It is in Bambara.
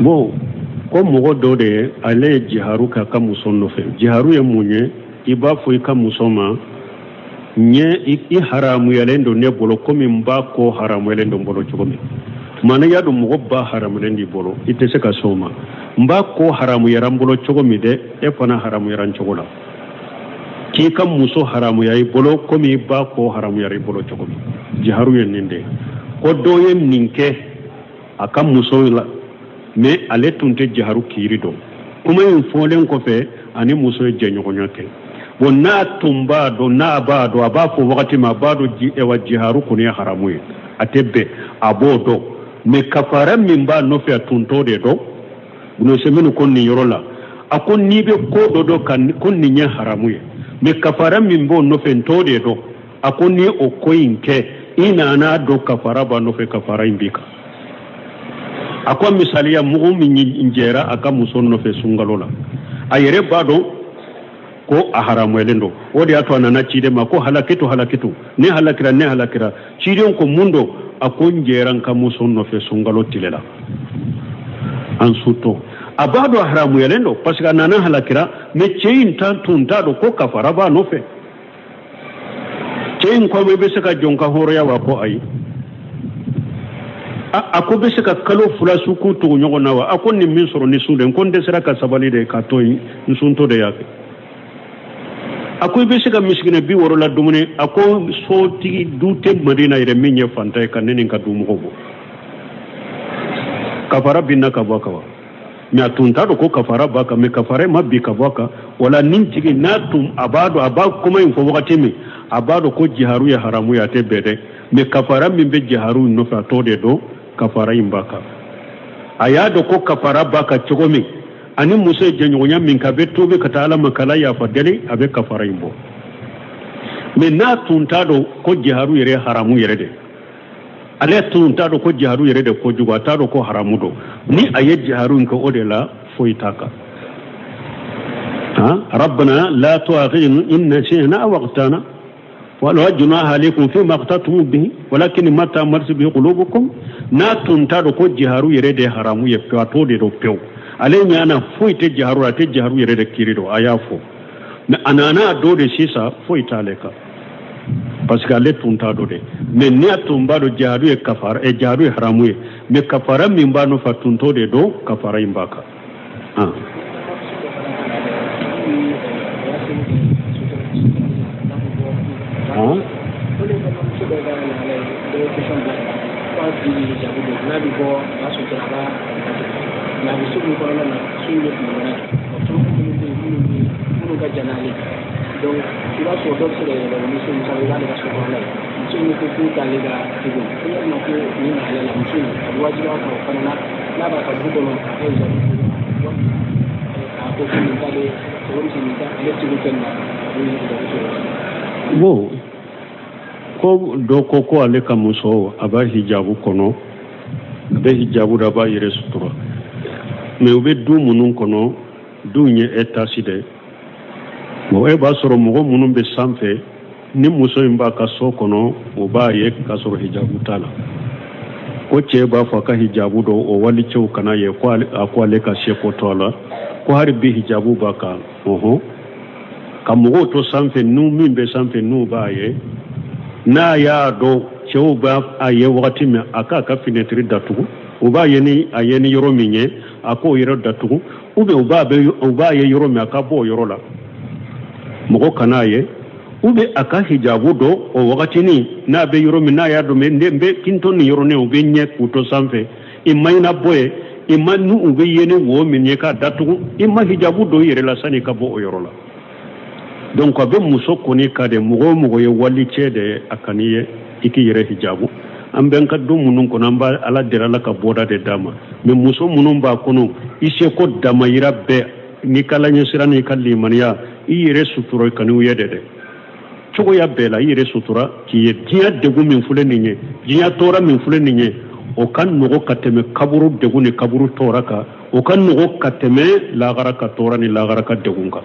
Bon, ko mɔgɔ dɔ de ye, ale ye jiharu kɛ a ka muso nɔfɛ. Jiharu ye mun ye? I b'a fɔ i ka muso ma ɲɛ i haramuyalen don ne bolo komi n ba ko haramuyalen don n bolo cogo min. Maana y'a dɔn mɔgɔ ba haramuyalen d'i bolo, i tɛ se ka s'o ma. N ba ko haramuyara n bolo cogo min dɛ, e fana haramuyara n cogo la. K'i ka muso haramuya i bolo komi i ba ko haramuyara i bolo cogo min, jiharu ye nin de ye. Ko dɔ ye nin kɛ a ka muso la, mais ale tun tɛ jiharu kiiri dɔn. Kuma in fɔlen kɔfɛ, ani muso ye jɛɲɔgɔnya kɛ. Bon, n'a tun b'a dɔn, n'a b'a dɔn, a b'a fɔ wagati min a b'a dɔn ewa jiharu kɔni ye haramu ye, a tɛ bɛn, a b'o dɔn. Mais kafara min b'a nɔfɛ, a tun t'o de dɔn. Ibn Usaymin ko nin yɔrɔ la, a ko n'i bɛ ko dɔ dɔn ka ko nin ye haramu ye, mais kafara min b'o nɔfɛ, n t'o de dɔn, a ko ni o ko in kɛ, i nana dɔn kafara b'a nɔfɛ, kafara in b'i kan. A ko misaliya, mɔgɔ min jɛra a ka muso nɔfɛ sunkalo la, a yɛrɛ b'a dɔn ko a haramuyalen don. O de y'a to a nana ciden ma ko halakitu, halakitu, ne halakira, ne halakira. Ciden ko mun don? A ko n jɛra n ka muso nɔfɛ sunkalo tile la an sutɔ. A b'a dɔn a haramuyalen don parce que a nana halakira. Mais cɛ in ta tun t'a dɔn ko kafara b'a nɔfɛ. Cɛ in ko i bɛ se ka jɔn ka hɔrɔnya wa? Ko ayi. A ko bɛ se ka kalo 2 su k'u tugu ɲɔgɔn na wa? A ko nin min sɔrɔ ni sun de, ko n dɛsɛra ka sabali de k'a to yen, n suntɔ de y'a kɛ. A ko i bɛ se ka misikinɛ 60 la dumuni? A ko sotigi du tɛ Madina yɛrɛ min ye fantan ye ka ne ni n ka dumɔgɔw bɔ. Kafara binna ka bɔ a kan wa? Mais a tun t'a dɔn ko kafara b'a kan, mais kafara ma bin ka bɔ a kan. Wala nin tigi n'a tun a b'a dɔn, a b'a kuma in fɔ wagati min, a b'a dɔn ko jiharu ye haramu ye, a tɛ bɛn dɛ, mais kafara min bɛ jiharu nɔfɛ, a t'o de dɔn, kafara in b'a kan. A y'a dɔn ko kafara b'a kan cogo min, ani muso ye jɛɲɔgɔnya min kɛ, a bɛ tuubi ka taa Ala ma k'Ala yafa deli, a bɛ kafara in bɔ. Mais n'a tun t'a dɔn ko jiharu yɛrɛ ye haramu yɛrɛ de, ale tun t'a dɔn ko jiharu yɛrɛ de kojugu, a t'a dɔn ko haramu don, ni a ye jiharu in kɛ, o de la foyi t'a kan. Rabbana la tu'akhidhna in nasina aw akhtana wala junaha alaykum fima akhtatum bihi walakin ma ta'ammadat bihi qulubukum. N'a tun t'a dɔn ko jiharu yɛrɛ de haramu ye pewu, a t'o de dɔn pewu, ale ɲana foyi tɛ jiharu, a tɛ jiharu yɛrɛ de kiiri dɔn, a y'a fɔ. Mais a nana a dɔn de sisan, foyi t'ale kan parce que ale tun t'a dɔn de. Mais ni a tun b'a dɔn jiharu ye kafara, jiharu ye haramu ye, mais kafara min b'a nɔfɛ, a tun t'o de dɔn, kafara in b'a kan. Donc i b'a sɔrɔ dɔw bɛ se ka yɛlɛ muso min sanfɛ, i b'ale ka so kɔnɔna ye, muso in ko k'u t'ale ka segu ko yalima ko nin lahala la, muso in a bɛ wajibiya kan o fana na, n'a b'a ka du kɔnɔ, a ka hijabu, a ko ko nin t'ale comme si nin t'ale segu fɛn na, a bɛ hijabu sɔrɔ. Bon, ko dɔ ko ko ale ka muso a b'a hijabu kɔnɔ, a bɛ hijabu da, a b'a yɛrɛ sutura, mais u bɛ du minnu kɔnɔ, du in ye étage de. Bon, e b'a sɔrɔ mɔgɔ minnu bɛ sanfɛ, ni muso in b'a ka so kɔnɔ, o b'a ye k'a sɔrɔ hijabu t'a la. Ko cɛ b'a fɔ a ka hijabu dɔn, o walicɛw kana ye, ko a ko ale ka seko to a la, ko hali bi hijabu b'a kan. Ɔhɔn, ka mɔgɔw to sanfɛ, n'u min bɛ sanfɛ, n'u b'a ye, n'a y'a dɔn cɛw b'a a ye wagati min, a k'a ka finɛtiri datugu. U b'a ye ni a ye ni yɔrɔ min ye, a k'o yɔrɔ datugu, ou bien u b'a ye yɔrɔ min, a ka bɔ o yɔrɔ la, mɔgɔ kan'a ye, ou bien a ka hijabu dɔn o wagatinin, n'a bɛ yɔrɔ min, n'a y'a dɔn n bɛ kin to nin yɔrɔnin, u bɛ ɲɛ k'u to sanfɛ, i ma ɲɛna bɔ yen, i ma n'u u bɛ ye ni wo min ye k'a datugu, i ma hijabu don i yɛrɛ la sani i ka bɔ o yɔrɔ la. Donc a bɛ muso kɔni ka de, mɔgɔ o mɔgɔ ye walicɛ de ye, a kan'i ye i k'i yɛrɛ hijabu. An bɛ an ka du minnu kɔnɔ, an b'a Ala deli, Ala ka bɔda de d'a ma. Mais muso minnu b'a kɔnɔ, i seko damayira bɛɛ n'i ka laɲɛsira n'i ka limaniya, i yɛrɛ sutura, i kan'u ye dɛ cogoya bɛɛ la, i yɛrɛ sutura k'i ye. Diɲɛ degun min filɛ nin ye, diɲɛ tɔɔrɔ min filɛ nin ye, o ka nɔgɔ ka tɛmɛ kaburu degun ni kaburu tɔɔrɔ kan, o ka nɔgɔ ka tɛmɛ lahara ka tɔɔrɔ ni lahara ka degun kan.